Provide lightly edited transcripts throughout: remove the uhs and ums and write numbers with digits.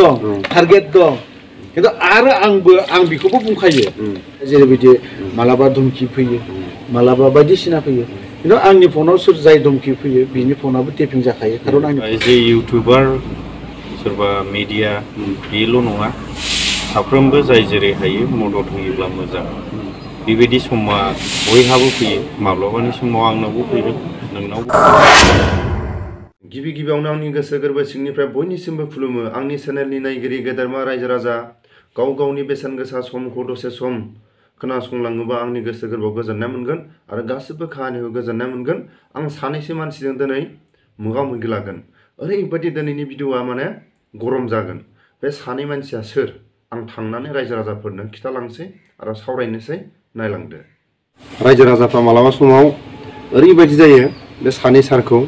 दं टारगेट दं खिन्थु आरो आं बेखौबो बुंखायो जेरैबायदि मालाबा धमकी फैयो मालाबा बायदिसिना फैयो खिन्थु आंनि फनाव सोर जाय धमकी फैयो बिनि फनाबो टेपिं जाखायो खारन आंनि जे इउटुबार सोरबा मिडिया बेल' नङा साफ्रोमबो जाय जेरै हायो मदद होयोब्ला मोजां बेबायदि समा बयहाबो फैयो माब्लाबानि समाव आंनावबो फैगोन नोंनावबो गिबि गिबियावनो आंनि गोसो गोरबो सिंनिफ्राय बयनिसिमबो खुलुमो आंनि चेनेलनि नायगिरि गेदेरमा रायजो राजा गावनि बेसेन गोसा समखौ दसे सम खोनासंलाङोबा आंनि गोसो गोरबोआव गोजोननाय मोनगोन आरो गासिबो खाहानियाव गोजोननाय मोनगोन आं सानैसो मानसिजों दिनै मोगा मोगि लागोन ओरैबायदि दिनैनि भिडिअआ माने गरम जागोन बे सानै मानसिया सोर आं थांनानै रायजो राजाफोरनो खिथालांसै आरो सावरायनोसै नायलांदो रायजो राजाफ्रा मालाबा समाव ओरैबायदि जायो बे सानै सारखौ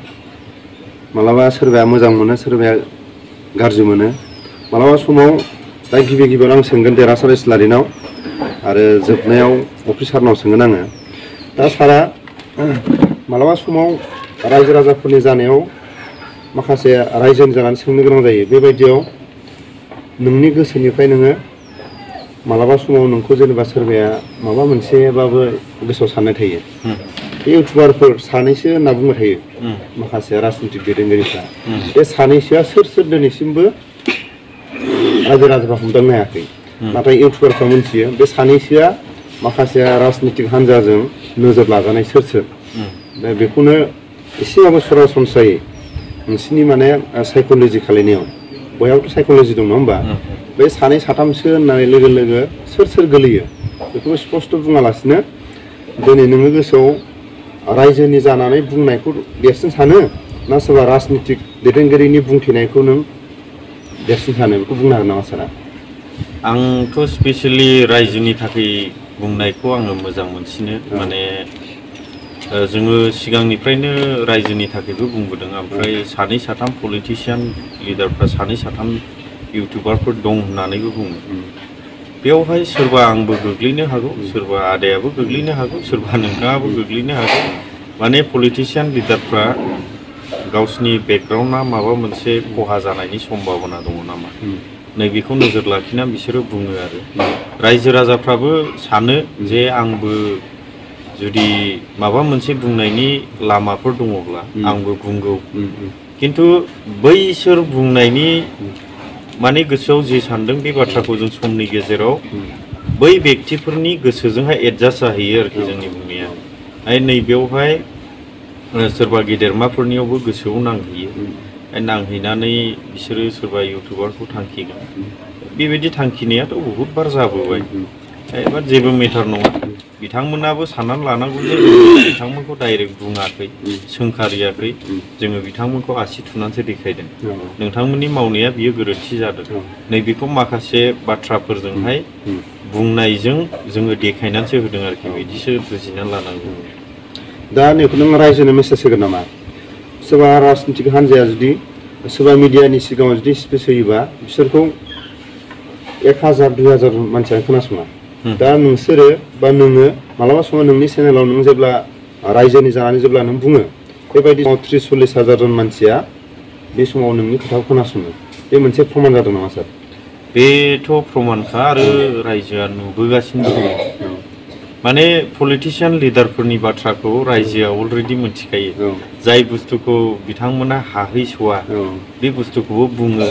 मालाबा सोरबाया मोजां मोनो सोरबाया गाज्रि मोनो मालाबा समाव दा गिबि गिबियाव आं सोंगोन देरहासात इस्लारिनाव आरो जोबनायाव अप्रि सारनाव सोंगोन आङो दा सारा मालाबा समाव रायजो राजाफोरनि जानायाव माखासे रायजोनि जानानै सोंनो गोनां जायो बेबायदियाव नोंनि गोसोनिफ्राय नोङो मालाबा समाव नोंखौ जेनेबा सोरबाया माबा मोनसेबाबो गोसोआव साननाय थायो बे इउटुबारफोर सानैसो होनना बुंबाय थायो माखासे राजनितिक दैदेनगिरिफ्रा बे सानैसोआ सोर दिनैसिमबो रायजो राजाफ्रा हमदांनो हायाखै नाथाय इउटुबारफ्रा मिथियो बे सानैसोआ माखासे राजनितिक हान्जाजों नोजोर लाजानाय सोर दा बेखौनो एसेबाबो सरासनस्रायै नोंसिनि माने साइक'लजि खालायनायाव बयहाबोथ' साइक'लजि दं नङा होमबा बे सानै साथामसो होननाय लोगो लोगो सोर गोलैयो बेखौ स्पष्ट बुङालासिनो दिनै नोङो गोसोआव रायजोनि जानानै बुंनायखौ देरसिन सानो ना सोरबा राजनितिक दैदेनगिरिनि बुंथिनायखौ नों देरसिन सानो बेखौ बुंनो हागोन नामा सारा आंथ' स्पेसियेलि रायजोनि थाखाय बुंनायखौ आङो मोजां मोनसिनो माने जोङो सिगांनिफ्रायनो रायजोनि थाखायबो बुंबोदों ओमफ्राय सानै साथाम पलिटिशियान लिडारफ्रा सानै साथाम इउटुबारफोर दं होननानैबो बुङो बेवहाय सोरबा आंबो गोग्लैनो हागौ सोरबा आदायाबो गोग्लैनो हागौ सोरबा नोंथाङाबो गोग्लैनो हागौ माने पलिटिशियान लिडारफ्रा गावसिनि बेकग्राउन्डआ माबा मोनसे खहा जानायनि सम्भाबना दङ नामा नैबेखौ नोजोर लाखिना बिसोरो बुङो आरो रायजो राजाफ्राबो सानो जे आंबो जुदि माबा मोनसे बुंनायनि लामाफोर दङब्ला आंबो बुंगौ किन्तु बैसोर बुंनायनि माने गोसोआव जे सानदों बे बाथ्राखौ जों समनि गेजेराव बै बेक्तिफोरनि गोसोजोंहाय एडजास्ट जाहैयो आरोखि जोंनि बुंनाया नैबेयावहाय सोरबा गेदेरमाफोरनियावबो गोसोआव नांहैयो नांहैनानै बिसोरो सोरबा इउटुबारखौ थांखिगोन बेबायदि थांखिनायाथ' बहुद बार जाबोबाय एबा जेबो मेटार नङा बिथांमोनाबो साननानै लानांगौ जे बिथांमोनखौ डाइरेक्ट बुङाखै सोंखारियाखै जोङो बिथांमोनखौ आसि थुनानैसो देखायदों नोंथांमोननि मावनाया बियो गोरोन्थि जादों नैबेखौ माखासे बाथ्राफोरजोंहाय बुंनायजों जोङो देखायनानैसो होदों आरोखि बिदिसो बुजिनानै लानांगौ दा नैखौ नों रायजोनो मेसेज होगोन नामा सोरबा राजनितिक हान्जाया जुदि सोरबा मिडियानि सिगाङाव जुदि स्पिच होयोबा बिसोरखौ 1000 2000 मानसियानो खोनासङा दा नोंसोरो बा नोङो मालाबा समाव नोंनि चेनेलाव नों जेब्ला रायजोनि जानानै जेब्ला नों बुङो बेबायदि 30-40 जन मानसिया बे समाव नोंनि खोथाखौ खोनासङो बे मोनसे प्रमान जादों नामा सार बेथ' प्रमानखा आरो रायजोआ नुबोगासिनो दङ माने पलिटिशियान लिडारफोरनि बाथ्राखौ रायजोआ अलरेडि मिथिखायो जाय बुस्थुखौ बिथांमोना हाहैस'वा बे बुस्थुखौबो बुङो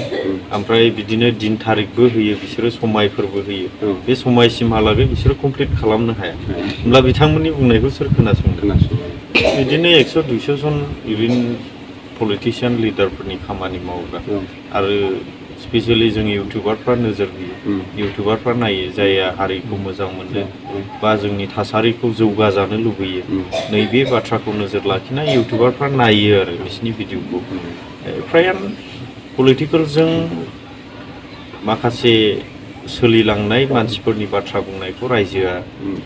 ओमफ्राय बिदिनो दिन थारिखबो होयो बिसोरो समायफोरबो होयो बे समायसिमहालागै बिसोरो कमप्लिट खालामनो हाया होमब्ला बिथांमोननि बुंनायखौ सोर खोनासंगोन बिदिनो 100-200 जन इभेन पलिटिशियान लिडारफोरनि खामानि मावग्रा आरो स्पेसियेलि जों इउटुबारफ्रा नोजोर होयो इउटुबारफ्रा नायो जायहा हारिखौ मोजां मोनो बा जोंनि थासारिखौ जौगाजानो लुबैयो नैबे बाथ्राखौ नोजोर लाखिना इउटुबारफ्रा नायो आरो बिसिनि भिडिअखौ फ्रायानो पलिटिकेलजों माखासे सोलिलांनाय मानसिफोरनि बाथ्रा बुंनायखौ रायजोआ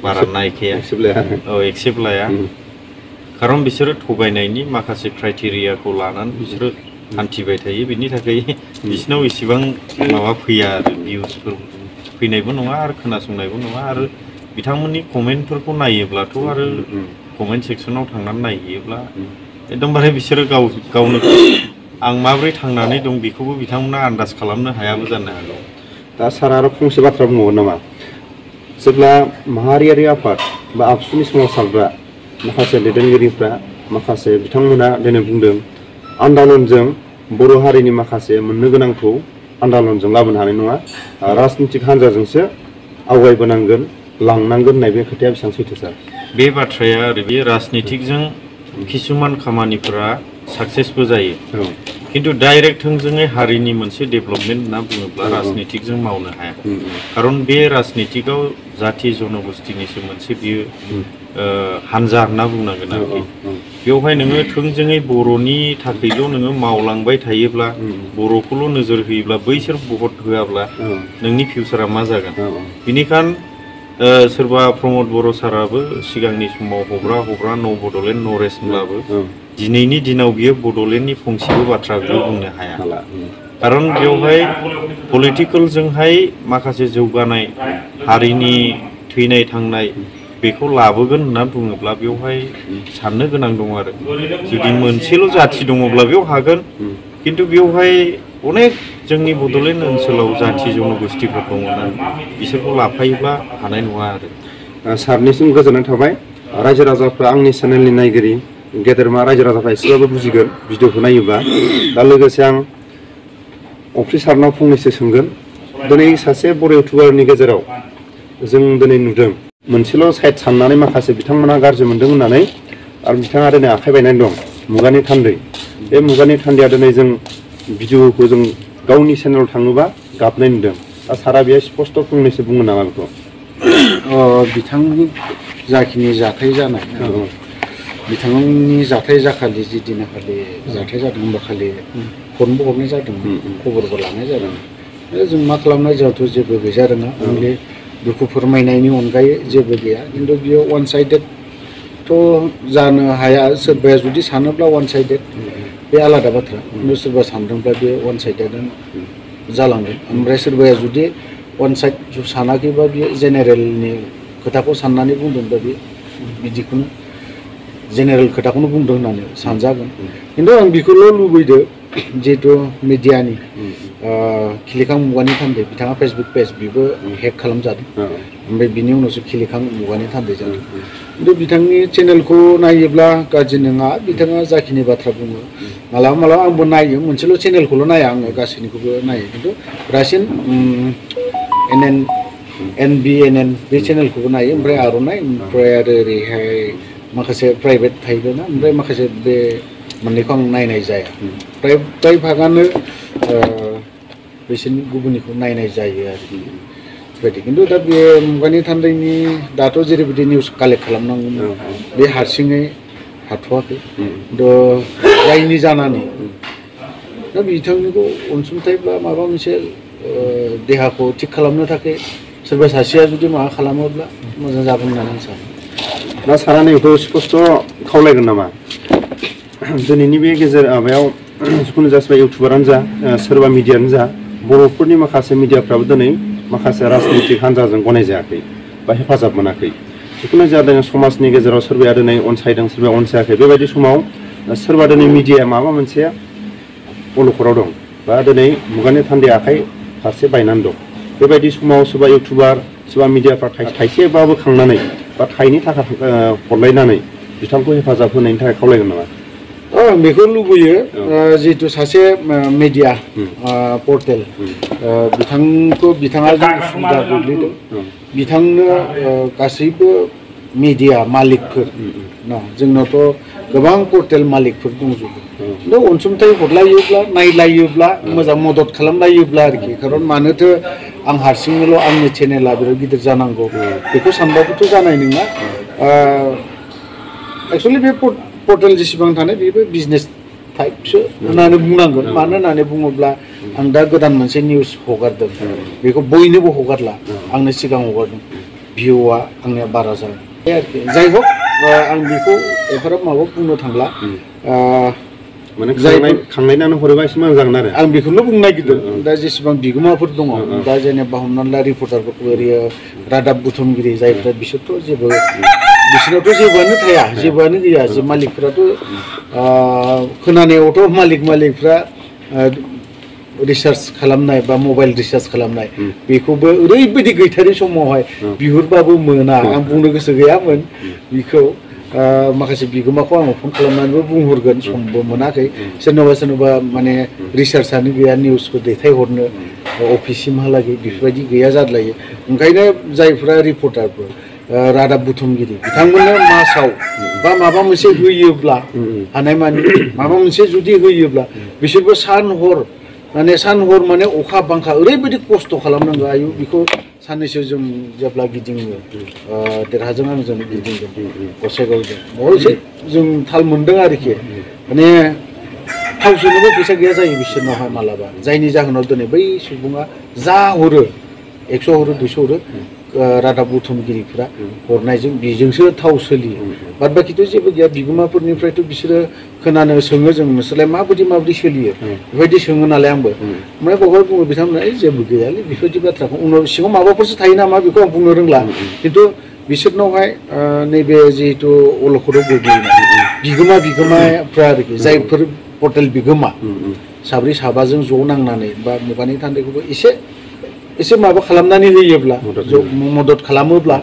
बारा नायखाया एक्सेप्ट लाया खारन बिसोरो थगायनायनि माखासे क्राइटेरियाखौ लानानै बिसोरो हान्थिबाय थायो बिनि थाखाय बिसिनाव इसेबां माबा फैया आरो भिउसफोर फैनायबो नङा आरो खोनासंनायबो नङा आरो बिथांमोननि कमेन्टफोरखौ नायोब्लाथ' आरो कमेन्ट सेक्सनाव थांनानै नायहैयोब्ला एकदमबारे बिसोरो गावनो आं माबोरै थांनानै दं बेखौबो बिथांमोना आन्दाज खालामनो हायाबो जानो हागौ। दा सारा आरो फंसे बाथ्रा बुंबावगोन नामा? जेब्ला माहारियारि आफाद बा आबसुनि सोमावसारग्रा माखासे दैदेनगिरिफ्रा माखासे बिथांमोना दिनै बुंदों आन्दालनजों बर' हारिनि माखासे मोननो गोनांखौ आन्दालनजों लाबोनो हानाय नङा, राजनितिक हान्जाजोंसो आवगायबोनांगोन लांनांगोन होननाय बे खोथाया बेसेबां सैथो सार? बे बाथ्राया आरो बे राजनितिकजों किसुमान खामानिफोरा साक्सेसबो जायो, किन्तु डाइरेक्ट थोंजोङै हारिनि मोनसे डेभेलपमेन्ट होनना बुङोब्ला राजनितिकजों मावनो हाया। खारन बे राजनितिकआव जाति जनगोष्ठीनिसो मोनसे बियो हानजा होनना बुंनांगोन आरोखि। बेवहाय नोङो थोंजोङै बर'नि थाखायल' नोङो मावलांबाय थायोब्ला, बर'खौल' नोजोर होयोब्ला, बैसोर भट होआब्ला नोंनि फिउचारा मा जागोन? बिनिखायनो सोरबा प्रमद बर' साराबो सिगांनि समाव हब्रा न बड'लेण्ड नरेश होनब्लाबो दिनैनि दिनाव बियो बड'लेण्डनि फंसेबो बाथ्राखौ बुंनो हाया। खारन बेवहाय पलिटिकेलजोंहाय माखासे जौगानाय हारिनि थैनाय थांनाय बेखौ लाबोगोन होनना बुङोब्ला बेवहाय साननो गोनां दं आरो। जुदि मोनसेल' जाथि दङब्ला बेयाव हागोन, किन्तु बेवहाय अनेक जोंनि बड'लेण्ड ओनसोलाव जाथि जनगोष्ठीफोर दङना, बिसोरखौ लाफायोब्ला हानाय नङा आरो। सारनिसिम गोजोननाय थाबाय। रायजो राजाफ्रा आंनि चेनेलनि नायगिरि गेदेरमा रायजो राजाफ्रा एसेबाबो बुजिगोन भिडिअखौ नायोब्ला। दा लोगोसे आं अफ्रि सारनाव फंनैसो सोंगोन। दिनै सासे बर' इउटुबारनि गेजेराव जों दिनै नुदों मोनसेल' साइड साननानै माखासे बिथांमोना गाज्रि मोनदों होननानै आरो बिथाङा दिनै आखाइ बायनानै दं मुगानि थान्दै। बे मुगानि थान्दैया दिनै जों भिडिअखौ जों गावनि चेनेलाव थाङोबा गाबनाय नुदों। दा सारा बेयो स्पस्ट फंनैसो बुङो नामा बेखौ? बिथांनि जाखिनि जाथाय जानाय, बिथांनि जाथाय जाखालि जि दिनाखालि जाथाय जादों होनबा खालि फनबो हरनाय जादों, खबरबो लानाय जादों। जों मा खालामनाय जोंहाथ' जेबो गैजा रोङा, अनलि दुखु फोरमायनायनि अनगायै जेबो गैया। खिन्थु बियो वान साइडेडथ' जानो हाया। सोरबाया जुदि सानोब्ला वान साइडेड बे आलादा बाथ्रा, खिन्थु सोरबा सानदोंब्ला बे वान साइडेडआनो जालांदों। ओमफ्राय सोरबाया जुदि वान साइड सानाखैबा बियो जेनेरेलनि खोथाखौ साननानै बुंदोंब्ला बे बिदिखौनो जेनेरेल खोथाखौनो बुंदों होननानै सानजागोन। खिन्थु आं बेखौल' लुबैदो, जिहेतु मिडियानि खिलिखां मुगानि थान्दै बिथाङा फेसबुक पेज बेबो हेक खालामजादों, ओमफ्राय बिनि उनावसो खिलिखां मुगानि थान्दै जादों। खिन्थु बिथांनि चेनेलखौ नायोब्ला गाज्रि नङा, बिथाङा जाखिनि बाथ्रा बुङो। मालाबा मालाबा आंबो नायो, मोनसेल' चेनेलखौल' नाया आङो, गासैनिखौबो नायो। खिन्थु रासिन NBNN बे चेनेलखौबो नायो, ओमफ्राय आर'नाइ, ओमफ्राय आरो ओरैहाय माखासे प्राइभेट थाहैबायना, ओमफ्राय माखासे बे मोननैखौ आं नायनाय जाया। फ्राय भागानो बिसोरनि गुबुननिखौ नायनाय जायो आरोखि बेबायदि। खिन्थु दा बे मुगानि थान्दैनि दाथ' जेरैबायदि निउस कालेक्ट खालामनांगौमोन बे हारसिङै हाथ'वाखै। खिन्थु जायनि जानानै दा बिथांनिखौ अनसुंथाइ बा माबा मोनसे देहाखौ थिग खालामनो थाखाय सोरबा सासेया जुदि माबा खालामोब्ला मोजां जागोन होननानै आं सानो। दा सारा नैखौ स्पस्ट खावलायगोन नामा? दिनैनि बे गेजेर माबायाव जिखुनु जा सोरबा इउटुबारानो जा सोरबा मिडियानो जा, बर'फोरनि माखासे मिडियाफ्राबो दिनै माखासे राजनितिक हान्जाजों गनायजायाखै बा हेफाजाब मोनाखै। जिखुनु जादों समाजनि गेजेराव सोरबाया दिनै अनसायदों, सोरबाया अनसायाखै। बेबायदि समाव सोरबा दिनै मिडियाया माबा मोनसे अलखदाव दं बा दिनै मुगानि थान्दै आखाइ फारसे बायनानै दं। बेबायदि समाव सोरबा इउटुबार सोरबा मिडियाफ्रा थाइसेबाबो खांनानै बा थाइनै थाखा हरलायनानै बिथांखौ हेफाजाब होनायनि थाखाय खावलायगोन नामा? आं बेखौ लुबैयो, जिहेतु सासे मिडिया पर्टेल बिथाङा जों सुबिदा गोग्लैदों, बिथांनो गासैबो मिडिया मालिकफोर ना, जोंनावथ' गोबां पर्टेल मालिकफोर दंजोबो। खिन्थु अनसुंथाइ हरलायोब्ला, नायलायोब्ला, मोजां मदद खालामलायोब्ला आरोखि। खारन मानोथो आं हारसिङैल' आंनि चेनेला बिराद गिदिर जानांगौ बेखौ सानबाबोथ' जानाय नङा। एक्सुवेलि बे पर्टेल जेसेबां थानाय बेबो बिजनेस टाइपसो होननानै बुंनांगोन। मानो होननानै बुङोब्ला आं दा गोदान मोनसे निउस हगारदों, बेखौ बयनोबो हगारला, आंनो सिगां हगारदों, भिउआ आंनिया बारा जागोन आरोखि। जाय हक आं बेखौ एफाराब माबा बुंनो थांला, माने खांलायनानै हरोबा एसे मोजां जागोन आरो आं बेखौनो बुंनो नागिरदों। दा जेसेबां बिगोमाफोर दङ, दा जेनेबा हमनानै ला रिपर्टारफोरखौ ओरैनो रादाब बुथुमगिरि जायफ्रा, बिसोरथ' जेबो बिसोरनावथ' जेबोआनो थाया, जेबोआनो गैया। जे मालिकफ्राथ' खोनानायावथ' मालिकफ्रा रिसार्च खालामनाय बा मबाइल रिसार्च खालामनाय बेखौबो ओरैबायदि गैथारि समावहाय बिहरबाबो मोना आं बुंनो गोसो गैयामोन बेखौ माखासे बिगोमाखौ आङो फन खालामनानैबो बुंहरगोन समबो मोनाखै सोरनावबा माने रिसार्चआनो गैया निउसखौ दैथायहरनो अफिससिमहालागै बेफोरबायदि गैया जाद्लायो ओंखायनो जायफ्रा रिपर्टारफोर रादाब बुथुमगिरि बिथांमोननो मासाव बा माबा मोनसे होयोब्ला हानायमानि माबा मोनसे जुदि होयोब्ला बिसोरबो सान हर माने अखा बांखा ओरैबायदि खस्थ' खालामनांगौ आयु बेखौ साननैसो जों जेब्ला गिदिङो देरहाजों आंजों गिदिंदों गसाइगावजों एसे जों थाल मोनदों आरोखि माने थाव सोनोबो फैसा गैया जायो बिसोरनावहाय मालाबा जायनि जाहोनाव दिनै बै सुबुङा जा हरो 100 हरो 200 हरो रादाब बुथुमगिरिफ्रा हरनायजों बेजोंसो थाव सोलियो बाद बाखिथ' जेबो गैया बिगोमाफोरनिफ्रायथ' बिसोरो खोनानो सोङो जों नोंसोरलाय माबायदि सोलियो बेबायदि सोङो नालाय आंबो ओमफ्राय बावहाय बुङो बिथांमोना जेबो गैयालै बेफोरबायदि बाथ्राखौ उनाव सिङाव माबाफोरसो थायो नामा बेखौ आं बुंनो रोंला खिन्थु बिसोरनावहाय नैबे जिहेतु अलखदाव गोग्लैनाय बिगोमाफ्रा आरोखि जायफोर हटेल बिगोमा साब्रै साबाजों ज' नांनानै बा मुगानि थान्दैखौबो एसे माबा खालामनानै होयोब्ला मदद खालामोब्ला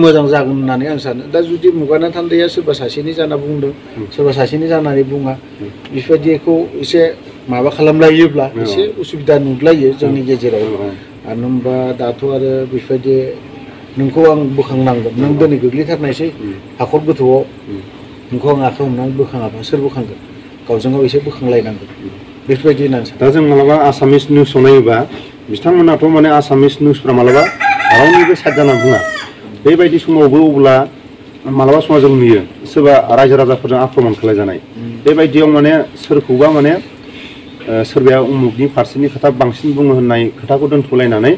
मोजां जागोन होननानै आं सानो दा जुदि मुगानि थान्दैया सोरबा सासेनि जाना बुंदों सोरबा सासेनि जानानै बुङा बेफोरबायदिखौ एसे माबा खालामलायोब्ला एसे उसुबिदा नुलायो जोंनि गेजेराव मानो होनबा दाथ' आरो बेफोरबायदि नोंखौ आं बोखांनांगोन नों दिनै गोग्लैथारनायसै हाखर गोथौआव नोंखौ आं आखाइ हमनानै बोखाङाबा सोर बोखांगोन गावजों गाव एसे बोखांलायनांगोन बेफोरबायदि होननानै सानो दा जों मालाबा आसामिस निउसाव नायोबा बिथांमोनाथ' माने आसामिस निउसफ्रा मालाबा रावनिबो साइड जाना बुङा बेबायदि समावबो अब्ला मालाबा समाव जों नुयो सोरबा रायजो राजाफोरजों आक्रमण खालामजानाय बेबायदियाव माने सोरखौबा माने सोरबाया उमुगनि फारसेनि खोथा बांसिन बुङो होननाय खोथाखौ दोनथ'लायनानै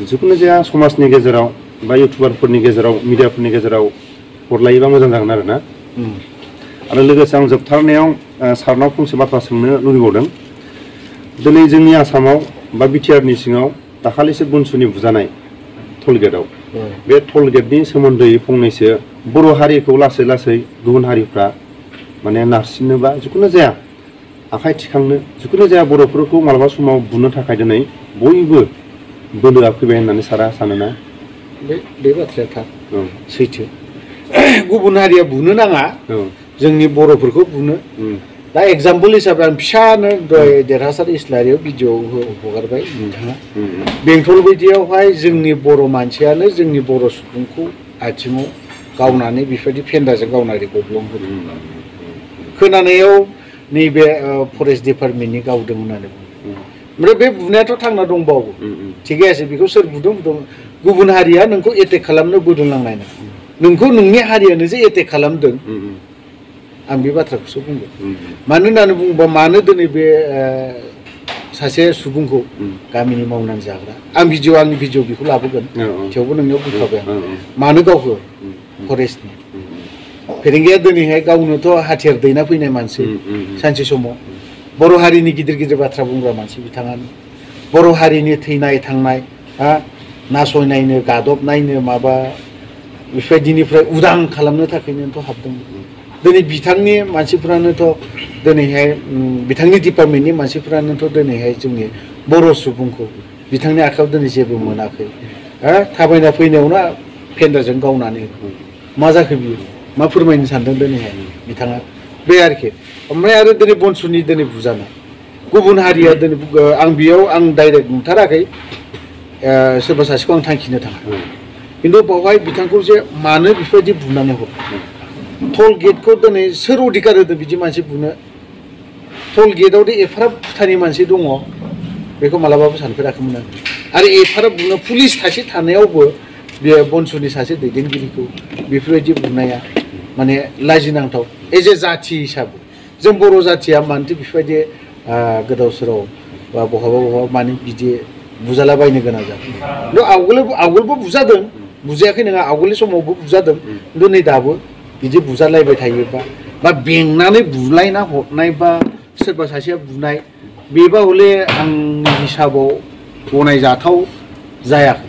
जिखुनु जाया समाजनि गेजेराव बा इउटुबारफोरनि गेजेराव मिडियाफोरनि गेजेराव हरलायोबा मोजां जागोन आरो ना आरो लोगोसे आं जोबथारनायाव सारनाव फंसे बाथ्रा सोंनो लुबैबावदों दिनै जोंनि आसामाव बा बिटिआरनि सिङाव दाखालिसो बनसुनि बुजानाय टलगेटआव बे टलगेटनि सोमोन्दै फंनैसो बर' हारिखौ लासै लासै गुबुन हारिफ्रा माने नारसिननोबा जिखुनु जाया आखाइ थिखांनो जिखुनु जाया बर'फोरखौ मालाबा समाव बुनो थाखाय दिनै बयबो बोलोआ फैबाय होननानै सारा सानोना बे बाथ्राया थार सैथो गुबुन हारिया बुनो नाङा जोंनि बर'फोरखौ बुनो दा एग्जाम्पल हिसाबै आं फिसानो दहाय देरहासात इस्लारियाव भिडिअ हगारबाय नोंथाङा बेंटल बायदियावहाय जोंनि बर' मानसियानो जोंनि बर' सुबुंखौ आथिङाव गावनानै बेफोरबायदि फेन्दाजों गावनानै गब्लंहोदों खोनानायाव नैबे फरेस्ट डिपार्टमेन्टनि गावदों होननानै बुङो ओमफ्राय बे बुनायाथ' थांना दंबावो थिगैयासै बेखौ सोर बुदों गुबुन हारिया नोंखौ एटेक खालामनो बोदोंलांनाय नङा नोंखौ नोंनि हारियानो जे एटेक खालामदों आं बे बाथ्राखौसो बुंगोन मानो होननानै बुङोबा मानो दिनै बे सासे सुबुंखौ गामिनि मावनानै जाग्रा आंनि भिडिअ बेखौ लाबोगोन थेवबो नोंनियाव बुंखाबाय आं मानो गावखौ फरेस्टनि फेरेंगाया दिनैहाय गावनोथ' हाथियार दैना फैनाय मानसि सानसे समाव बर' हारिनि गिदिर गिदिर बाथ्रा बुंग्रा मानसि बिथाङानो बर' हारिनि थैनाय थांनाय नासयनायनो गादबनायनो माबा बेफोरबायदिनिफ्राय उदां खालामनो थाखायनोथ' हाबदोंमोन दिनै बिथांनि मानसिफ्रानोथ' दिनैहाय बिथांनि डिपार्टमेन्टनि मानसिफ्रानोथ' दिनैहाय जोंनि बर' सुबुंखौ बिथांनि आखायाव दिनै जेबो मोनाखै थाबायना फैनायावनो फेन्दाजों गावनानै मा जाखो बियो मा फोरमायनो सानदों दिनैहाय बिथाङा बे आरोखि ओमफ्राय आरो दिनै बनसुनि दिनै बुजानाय गुबुन हारिया दिनै आं डाइरेक्ट नुथाराखै सोरबा सासेखौ आं थांखिनो थाङा खिन्थु बावहाय बिथांखौ जे मानो बेफोरबायदि बुनानै हरो टल गेटखौ दिनै सोर अधिकार होदों बिदि मानसि बुनो टल गेटआवदि एफाराब भुटाननि मानसि दङ बेखौ मालाबाबो सानफेराखैमोन आं आरो एफाराब बुनो पुलिस सासे थानायावबो बे बनसुनि सासे दैदेनगिरिखौ बेफोरबायदि बुनाया माने लाजिनांथाव एज ए जाथि हिसाबै जों बर' जाथिया मानोथो बेफोरबायदि गोदाव सोराव बा बहाबा मानो बिदि बुजालाबायनो गोनां जादों आवगोलबो बुजादों बुजायाखै नङा आवगोलनि समावबो बुजादों खिन्थु नै दाबो बिदि बुजालायबाय थायोबा बा बेंनानै बुलायना हरनाय बा सोरबा सासेया बुनाय बेबा हले आंनि हिसाबाव गनायजाथाव जायाखै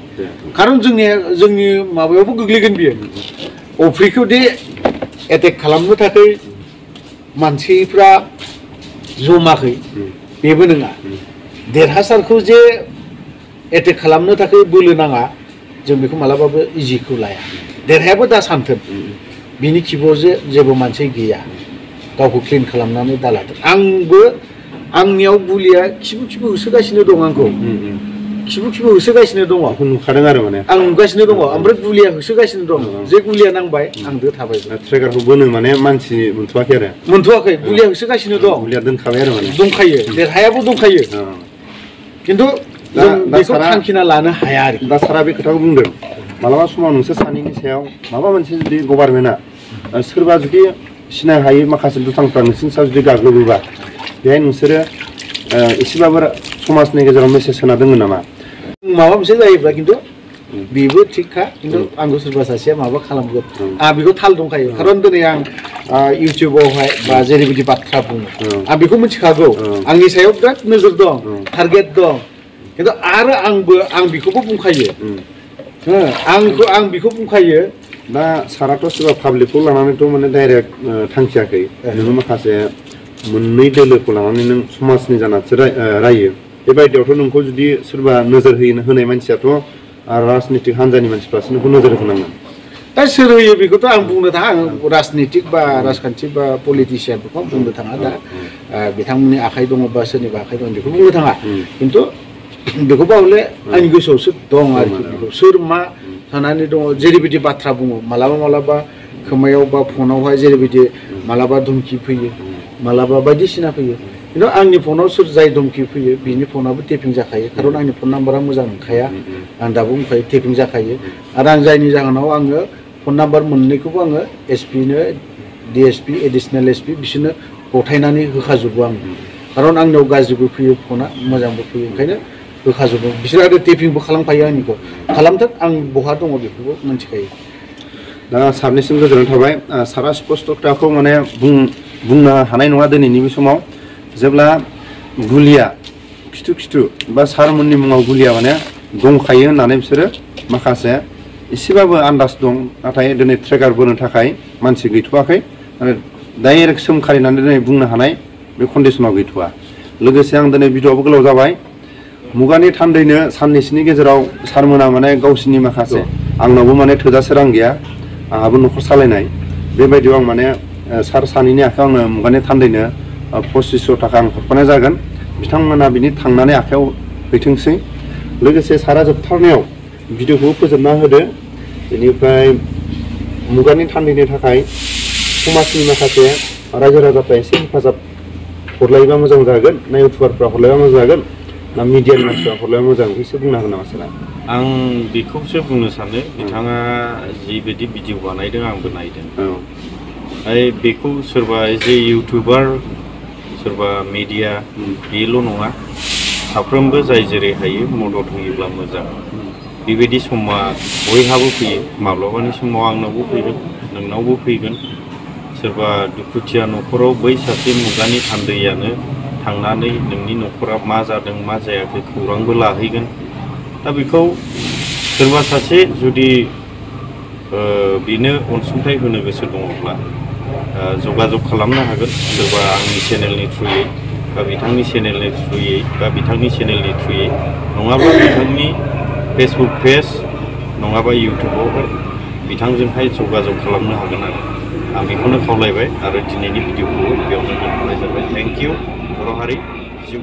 खारन जोंनि माबायावबो गोग्लैगोन बियो अफ्रिखौ दि एटेक खालामनो थाखाय मानसिफ्रा जमाखै बेबो नङा देरहासारखौ जे एटेक खालामनो थाखाय बोलो नाङा जों बेखौ मालाबाबो इजिखौ लाया देरहायाबो दा सानथों बिनि खिबुआव जे जेबो मानसि गैया गावखौ क्लिन खालामनानै दालाथों आंबो आंनियाव गुलिया खिबु होसोगासिनो दं आंखौ खिबु होसोगासिनो दङ नुखादों आरो माने आं नुगासिनो दङ ओमफ्राय गुलिया होसोगासिनो दं जे गुलिया नांबाय आं दो थाबाय ट्रेगारखौ बोनो माने मानसि मोनथ'वाखै आरो मोनथ'वाखै गुलिया होसोगासिनो दं गुलिया दोनखाबाय आरो माने दंखायो देरहायाबो दंखायो खिन्थु जों बेखौ थांखिना लानो हाया आरो दा सारा बे खोथाखौ बुंदों मालाबा समाव नोंसोर सानैनि सायाव माबा मोनसे जुदि गभार्नमेन्टआ सोरबा जुदि सिनाय हायै माखासे दुथांफ्रा नोंसोरनि सायाव जुदि गाग्लोबोबा बेहाय नोंसोरो एसेबाबो समाजनि गेजेराव मेसेज होना दोङो नामा माबा मोनसे जायोब्ला खिन्थु बेबो थिगखा खिन्थु आंखौ सोरबा सासेया माबा खालामगोन आं बेखौ थाल दंखायो खारन दिनै आं इउटुबावहाय बा जेरैबायदि बाथ्रा बुङो आं बेखौ मिथिखागौ आंनि सायाव बिराद नोजोर दं टारगेट दं खिन्थु आरो आं बेखौबो बुंखायो आं बेखौ बुंखायो दा साराथ' सोरबा पाब्लिकखौ लानानैथ' माने डाइरेक्ट थांखियाखै नोङो माखासे मोननै दोलोखौ लानानै नों समाजनि जानानैसो रायो बेबायदियावथ' नोंखौ जुदि सोरबा नोजोर होनाय मानसियाथ' राजनितिक हान्जानि मानसिफ्रासो नोंखौ नोजोर होनांगोन दा सोर होयो बेखौथ' आं बुंनो थाङा राजनितिक बा राजखान्थि बा पलिटिसियानफोरखौ आं बुंनो थाङा दा बिथांमोननि आखाइ दङ बा सोरनिबा आखाइ दं बेखौ बुंनो थाङा खिन्थु बेखौबा हले आंनि गोसोआवसो दं आरोखि बेखौ सोर मा थानानै दङ जेरैबायदि बाथ्रा बुङो मालाबा खोमायाव बा फनावहाय जेरैबायदि मालाबा धुमखि फैयो मालाबा बायदिसिना फैयो खिन्थु आंनि फनाव सोर जाय धुमखि फैयो बिनि फनाबो टेपिं जाखायो खारन आंनि फन नाम्बारा मोजां नंखाया आं दाबो बुंखायो टेपिं जाखायो आरो आं जायनि जाहोनाव आङो फन नाम्बार मोननैखौबो आङो एसपिनो डिएसपि एडिसनेल एसपि बिसोरनो गथायनानै होखाजोबो आं खारन आंनियाव गाज्रिबो फैयो फना मोजांबो फैयो ओंखायनो होखाजोबो बिसोर आरो टेपिंबो खालामखायो आंनिखौ खालामथों आं बहा दङ बेखौबो मिथिखायो दा सारनिसिम गोजोननाय थाबाय सारा स्पष्ट खोथाखौ माने बुंनो हानाय नङा दिनैनि बे समाव जेब्ला गुलिया खिथु बा सारमोननि मुङाव गुलिया माने दंखायो होननानै बिसोरो माखासे एसेबाबो आन्दाज दं नाथाय दिनै ट्रेगार बोनो थाखाय मानसि गैथ'वाखै आरो डाइरेक्ट सोमखारिनानै दिनै बुंनो हानाय बे कन्डिसनाव गैथ'वा लोगोसे आं दिनै भिडिअ'आबो गोलाव जाबाय मुगानि थान्दैनो साननैसोनि गेजेराव सारमोना माने गावसिनि माखासे आंनावबो माने थोजासे रां गैया आंहाबो न'खर सालायनाय बेबायदियाव आं माने सार सानैनि आखायाव आङो मुगानि थान्दैनो 2500 थाखा आं हरफानाय जागोन बिथांमोना बिनि थांनानै आखायाव हैथोंसै लोगोसे सारा जोबथारनायाव भिडिअ'खौ फोजोबना होदो बेनिफ्राय मुगानि थान्दैनि थाखाय समाजनि माखासे रायजो राजाफ्रा एसे हेफाजाब हरलायोबा मोजां जागोन ना इउटुबारफ्रा हरलायोबा मोजां जागोन ना मिडियानि मानसिफ्रा हरलायोबा मोजां बेखौ बुंनो हागोन नामा सारा आं बेखौसो बुंनो सानो बिथाङा जिबायदि भिडिअ बानायदों आंबो नायदों बेखौ सोरबा जे इउटुबार सोरबा मिडिया बेल' नङा साफ्रोमबो जाय जेरै हायो मदद होयोब्ला मोजां बेबायदि समा बयहाबो फैयो माब्लाबानि समाव आंनावबो फैगोन नोंनावबो फैगोन सोरबा दुखुथिया न'खराव बै सासे मुगानि थान्दैयानो थांनानै नोंनि न'खरा मा जादों मा जायाखै खौरांबो लाहैगोन दा बेखौ सोरबा सासे जुदि बिनो अनसुंथाइ होनो गोसो दङब्ला जगाजग खालामनो हागोन सोरबा आंनि चेनेलनि थ्रुयै बा बिथांनि चेनेलनि थ्रुयै बा बिथांनि चेनेलनि थ्रुयै नङाबा बिथांनि फेसबुक पेज नङाबा इउटुबावहाय बिथांजोंहाय जगाजग खालामनो हागोन आरो आं बेखौनो खावलायबाय आरो दिनैनि भिडिअखौ बेयावनो दोनथ'नाय जाबाय थेंक इउ बर' हारि जिउ